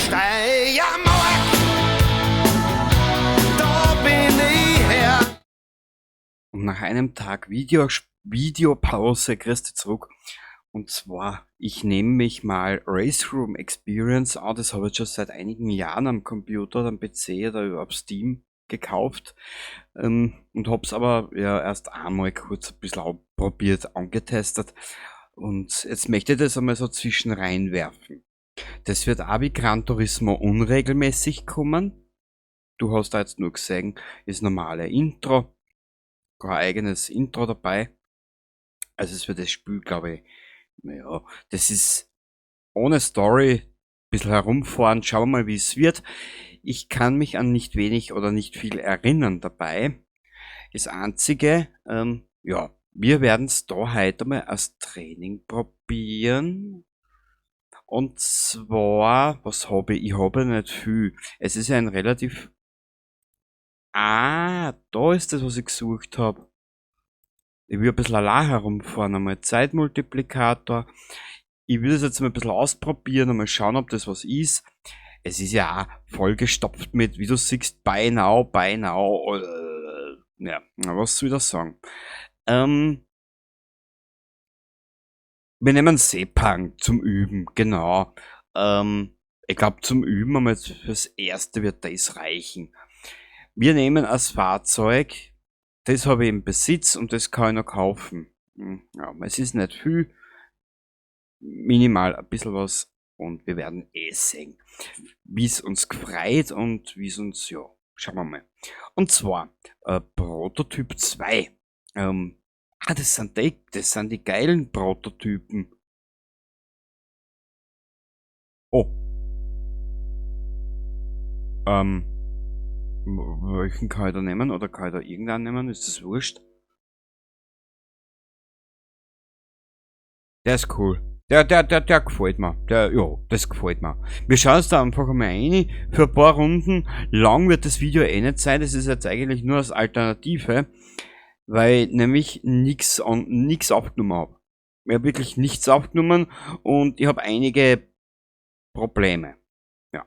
Steiermark, da bin ich her. Und nach einem Tag Videopause kriegst du zurück. Und zwar, ich nehme mich mal RaceRoom Experience an, das habe ich schon seit einigen Jahren am Computer, am PC oder überhaupt Steam gekauft, und hab's aber ja erst einmal kurz ein bisschen probiert, angetestet. Und jetzt möchte ich das einmal so zwischen reinwerfen. Das wird auch wie Gran Turismo unregelmäßig kommen. Du hast da jetzt nur gesehen, ist normale Intro, kein eigenes Intro dabei. Also es wird das Spiel, glaube ich, naja, das ist ohne Story, ein bisschen herumfahren, schauen wir mal, wie es wird. Ich kann mich an nicht wenig oder nicht viel erinnern dabei. Das Einzige, ja, wir werden's da heute mal als Training probieren. Und zwar, was habe ich? Ich habe nicht viel. Es ist ja ein relativ... Ah, da ist das, was ich gesucht hab. Ich will ein bisschen allein herumfahren, einmal Zeitmultiplikator. Ich will das jetzt mal ein bisschen ausprobieren, einmal schauen, ob das was ist. Es ist ja auch vollgestopft mit, wie du siehst, Buy Now, Buy Now. Ja, na, was soll ich da sagen? Wir nehmen Sepang zum Üben, genau. Ich glaub, zum Üben einmal fürs Erste wird das reichen. Wir nehmen als Fahrzeug, das habe ich im Besitz und das kann ich noch kaufen. Ja, es ist nicht viel, minimal ein bisschen was und wir werden eh sehen, wie es uns gefreut und wie es uns, ja, schauen wir mal. Und zwar Prototyp 2. Das sind die geilen Prototypen. Oh. Welchen kann ich da nehmen? Oder kann ich da irgendeinen nehmen? Ist das wurscht? Der ist cool. Der gefällt mir. Das gefällt mir. Wir schauen uns da einfach mal rein für ein paar Runden. Lang wird das Video eh nicht sein. Das ist jetzt eigentlich nur als Alternative, weil ich nämlich nix aufgenommen hab. Ich hab wirklich nichts aufgenommen und ich hab einige Probleme. Ja.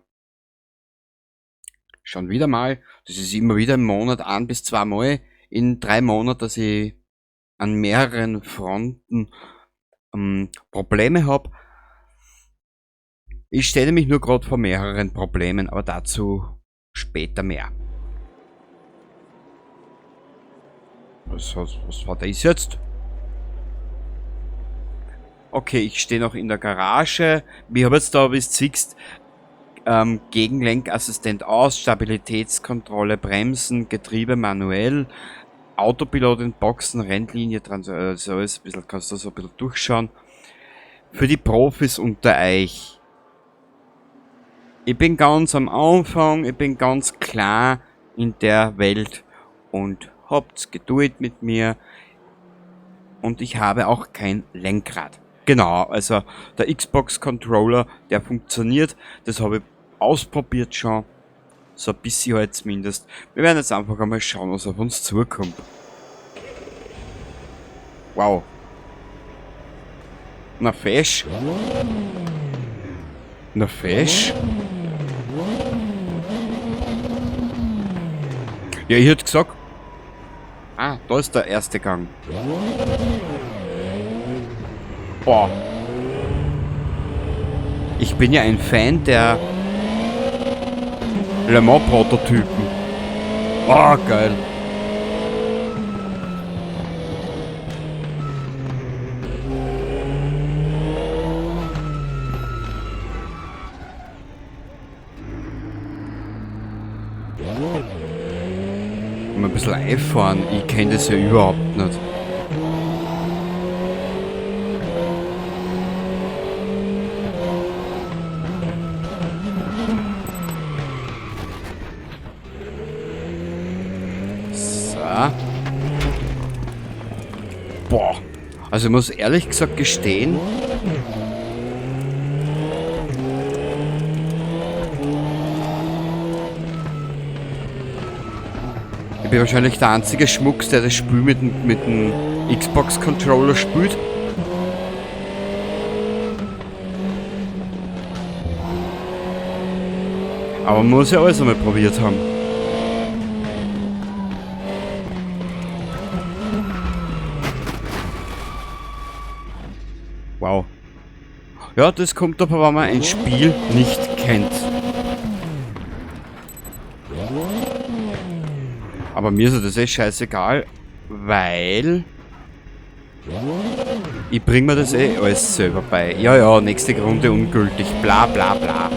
Schon wieder mal. Das ist immer wieder im Monat, 1 bis 2 Mal in 3 Monaten, dass ich an mehreren Fronten Probleme hab. Ich stelle mich nur grad vor mehreren Problemen, aber dazu später mehr. Was war das jetzt? Okay, ich stehe noch in der Garage. Ich hab jetzt da, wie du siehst, Gegenlenkassistent aus, Stabilitätskontrolle, Bremsen, Getriebe manuell, Autopilot in Boxen, Rennlinie, so alles ein bisschen, kannst du so ein bisschen durchschauen. Für die Profis unter euch. Ich bin ganz am Anfang, ich bin ganz klar in der Welt und habt's Geduld mit mir. Und ich habe auch kein Lenkrad. Der Xbox Controller, der funktioniert. Das habe ich ausprobiert schon. So ein bisschen halt zumindest. Wir werden jetzt einfach einmal schauen, was auf uns zukommt. Wow. Na fesch. Na fesch. Ja, ich hätte gesagt. Ah, da ist der erste Gang. Boah. Ich bin ja ein Fan der Le Mans Prototypen. Oh, geil. Mal ein bisschen einfahren, ich kenn das ja überhaupt nicht. So. Boah. Ich muss ehrlich gesagt gestehen, ich bin wahrscheinlich der einzige Schmucks, der das Spiel mit dem Xbox-Controller spielt. Aber man muss ja alles einmal probiert haben. Wow. Ja, das kommt aber, wenn man ein Spiel nicht kennt. Aber mir ist das eh scheißegal, weil ich bring mir das eh alles selber bei. Ja, ja, nächste Runde ungültig, bla bla bla.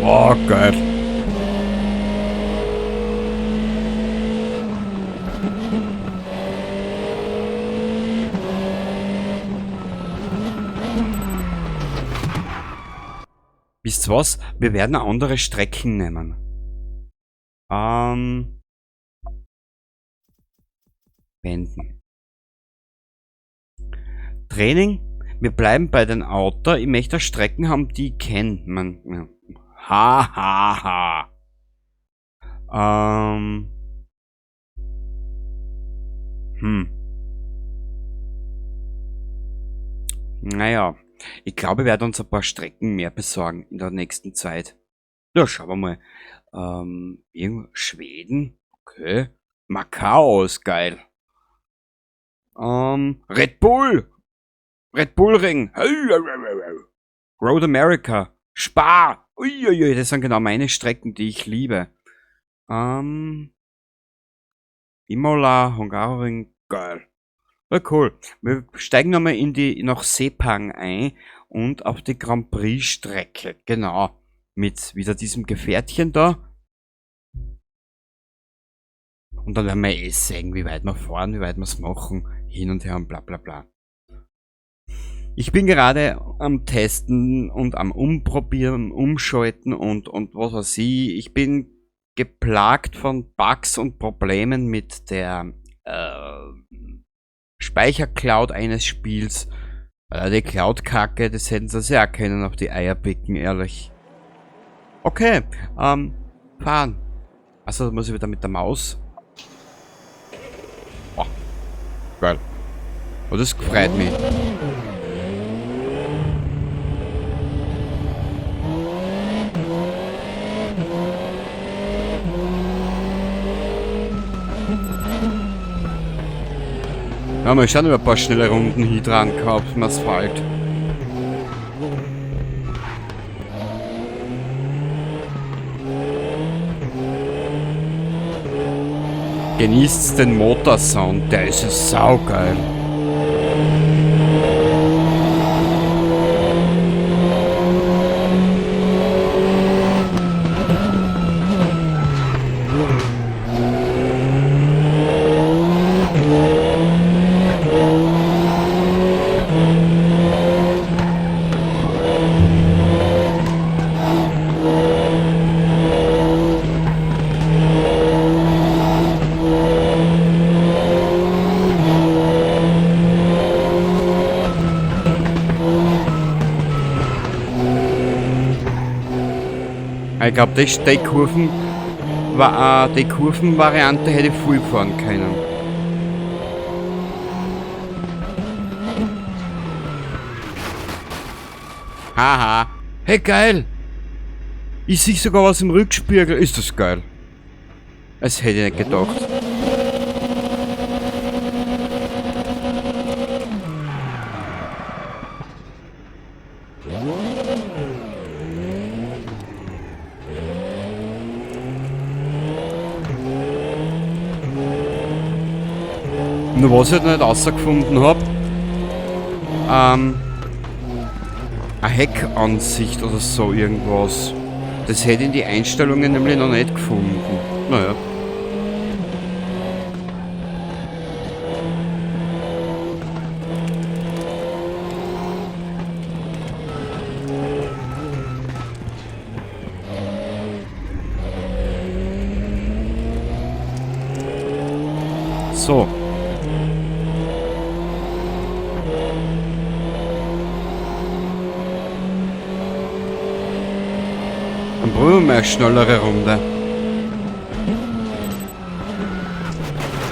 Oh, geil. Wisst ihr was? Wir werden andere Strecken nehmen. Wenden. Training. Wir bleiben bei den Auto. Ich möchte Strecken haben, die ich kenn. Man, ja. Ha, ha, ha. Naja. Ich glaube, wir werden uns ein paar Strecken mehr besorgen in der nächsten Zeit. Ja, schauen wir mal. Schweden? Okay. Macau ist geil. Red Bull! Red Bull Ring! Road America! Spa! Uiuiui, das sind genau meine Strecken, die ich liebe. Imola, Hungaroring, geil. Ja, cool. Wir steigen nochmal nach Sepang ein und auf die Grand Prix Strecke. Genau. Mit wieder diesem Gefährtchen da. Und dann werden wir eh sehen, wie weit wir fahren, wie weit wir's machen. Hin und her und bla bla bla. Ich bin gerade am Testen und am Umprobieren, Umschalten und was weiß ich. Ich bin geplagt von Bugs und Problemen mit der Speichercloud eines Spiels. Die Cloud-Kacke, das hätten sie sich auch können auf die Eier picken, ehrlich. Okay, fahren. Achso, da muss ich wieder mit der Maus. Oh, geil. Oh, das freut mich. Ja, mal schauen, ob wir ein paar schnelle Runden hier dran gehabt im Asphalt. Genießt den Motorsound, der ist ja saugeil. Ich glaub, die Kurvenvariante hätte ich viel fahren können. Haha. Hey, geil! Ich sehe sogar was im Rückspiegel. Ist das geil? Das hätte ich nicht gedacht. Nur was ich halt noch nicht rausgefunden hab, eine Heckansicht oder so irgendwas. Das hätte ich in die Einstellungen nämlich noch nicht gefunden. Naja. So. Dann probieren wir mal eine schnellere Runde.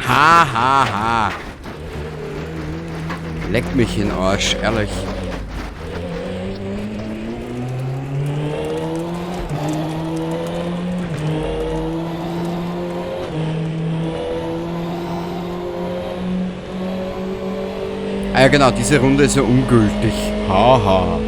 Ha, ha, ha. Leck mich in den Arsch, ehrlich. Ah ja genau, diese Runde ist ja ungültig. Haha.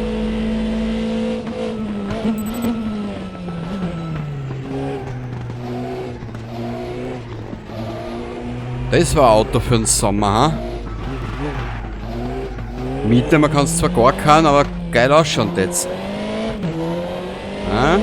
Das war ein Auto für den Sommer, ha? Mitnehmen kannst zwar gar keinen, aber geil ausschauen jetzt. Ha?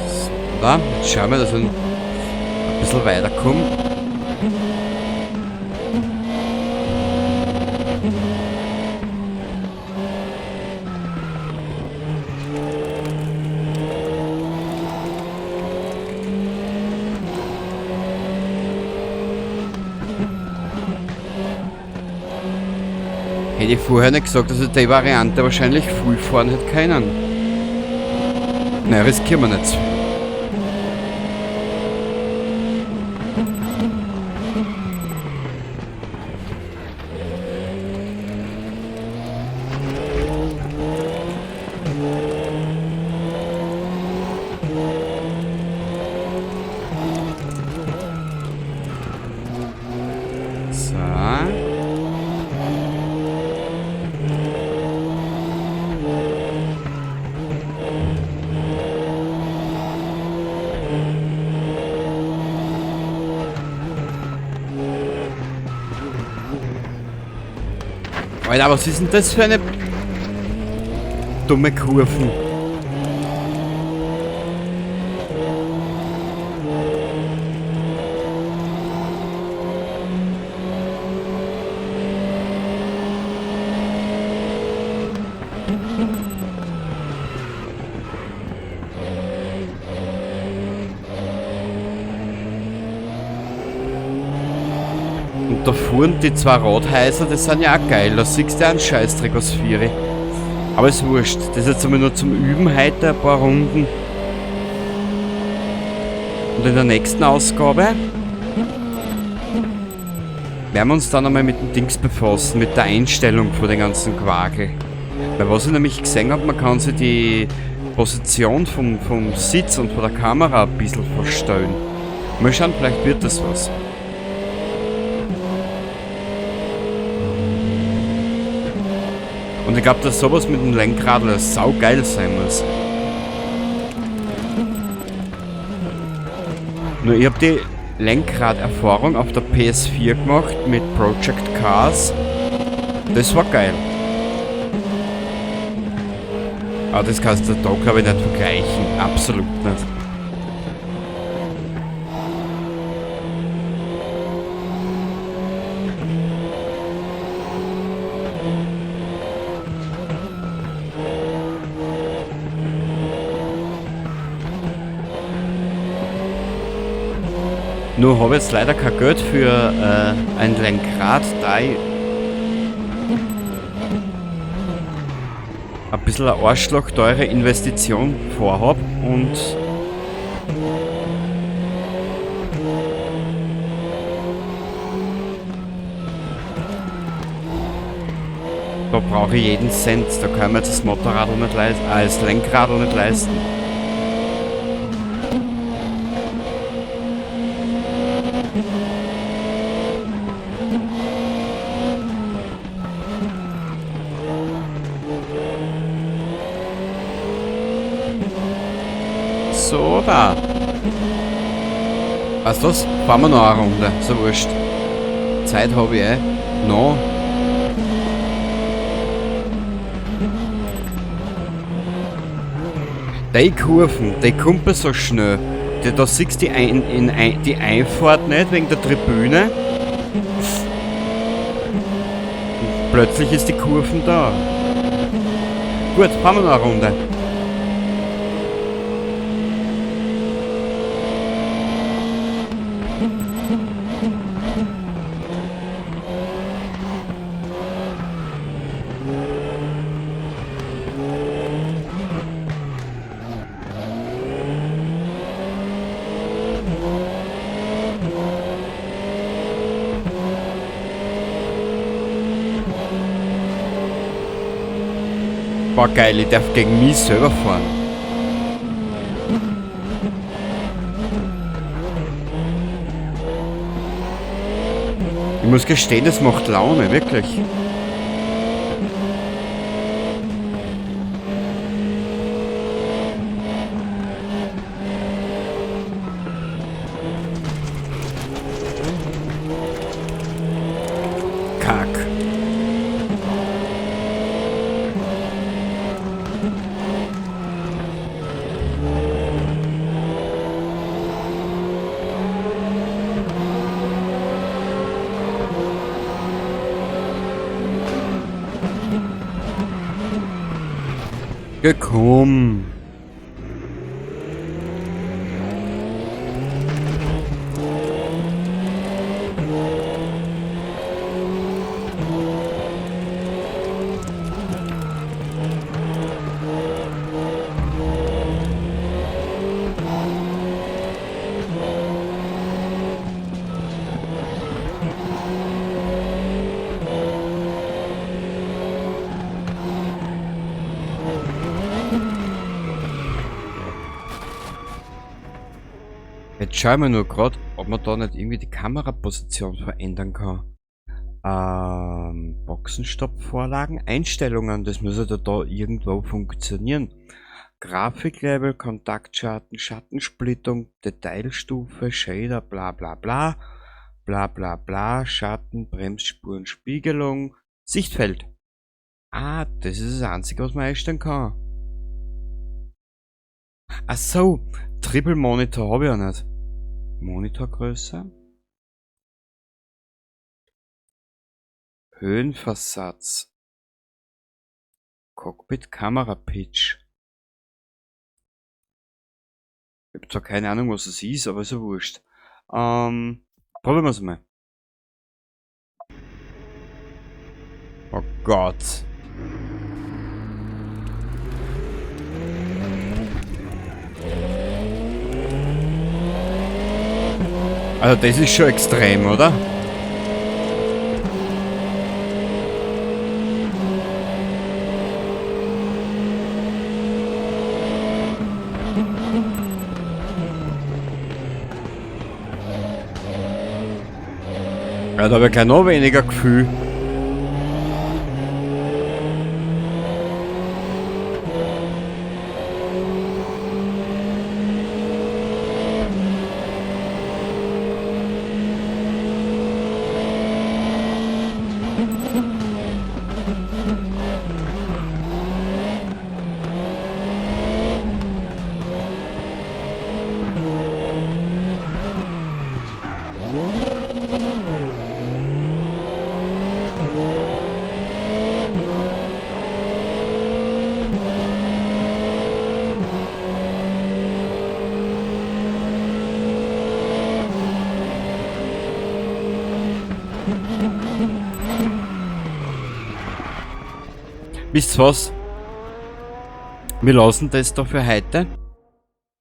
So, da. Jetzt schauen wir, dass wir ein bisschen weiterkommen. Hätte ich vorher nicht gesagt, dass ich die Variante wahrscheinlich früh fahren hätte können. Naja, riskieren wir nicht. So. Alter, was ist denn das für eine dumme Kurven? Und da fuhren die zwei Rathäuser, das sind ja auch geil. Da siehst du ja einen Scheißdreck aus Vieri. Aber ist wurscht. Das ist jetzt einmal nur zum Üben heute, ein paar Runden. Und in der nächsten Ausgabe werden wir uns dann einmal mit dem Dings befassen, mit der Einstellung von den ganzen Quakel. Weil was ich nämlich gesehen hab, man kann sich die Position vom Sitz und von der Kamera ein bisschen verstellen. Mal schauen, vielleicht wird das was. Und ich glaub, dass sowas mit dem Lenkradl saugeil sein muss. Nur ich hab die Lenkraderfahrung auf der PS4 gemacht mit Project Cars. Das war geil. Aber das kannst du da, glaub ich, nicht vergleichen. Absolut nicht. Nur hab ich jetzt leider kein Geld für ein Lenkrad, da ich ein bisschen eine arschlochteure Investition vorhab und da brauche ich jeden Cent, da kann man jetzt das Motorradl nicht das Lenkradl nicht leisten. So, da. Weißt du was? Fahren wir noch eine Runde. Ist ja wurscht. Zeit hab ich eh. No. Die Kurven, die kommt so schnell. Da siehst du die Einfahrt nicht wegen der Tribüne. Und plötzlich ist die Kurven da. Gut, fahren wir noch eine Runde. Boah, geil, ich darf gegen mich selber fahren. Ich muss gestehen, das macht Laune, wirklich. Kack. Gekommen. Jetzt schauen wir nur grad, ob man da nicht irgendwie die Kameraposition verändern kann. Boxenstopp-Vorlagen, Einstellungen, das müsste da irgendwo funktionieren. Grafiklevel, Kontaktschatten, Schattensplittung, Detailstufe, Shader, bla bla bla, bla bla bla, Schatten, Bremsspuren, Spiegelung, Sichtfeld. Ah, das ist das Einzige, was man einstellen kann. Ach so, Triple Monitor habe ich ja nicht. Monitorgröße. Höhenversatz. Cockpit Kamera Pitch. Ich hab zwar keine Ahnung, was es ist, aber ist ja wurscht. Probieren wir's mal. Oh Gott. Also das ist schon extrem, oder? Ja, da hab ich gleich noch weniger Gefühl. Wisst ihr was? Wir lassen das da für heute.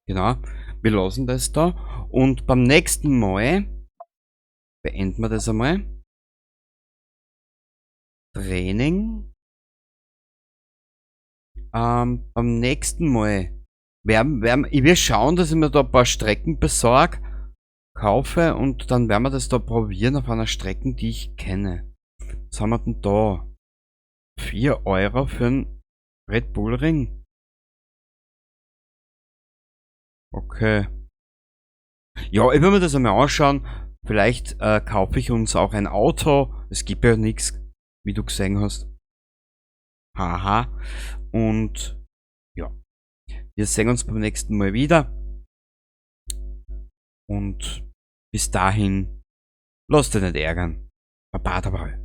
Genau, wir lassen das da. Und beim nächsten Mal beenden wir das einmal. Training. Beim nächsten Mal ich werde schauen, dass ich mir da ein paar Strecken besorge, kaufe und dann werden wir das da probieren auf einer Strecke, die ich kenne. Was haben wir denn da? 4 Euro für einen Red Bull Ring. Okay. Ja, ich will mir das einmal anschauen. Vielleicht kaufe ich uns auch ein Auto. Es gibt ja nix, wie du gesehen hast. Haha. Und ja. Wir sehen uns beim nächsten Mal wieder. Und bis dahin, lass dich nicht ärgern. Baba dabei.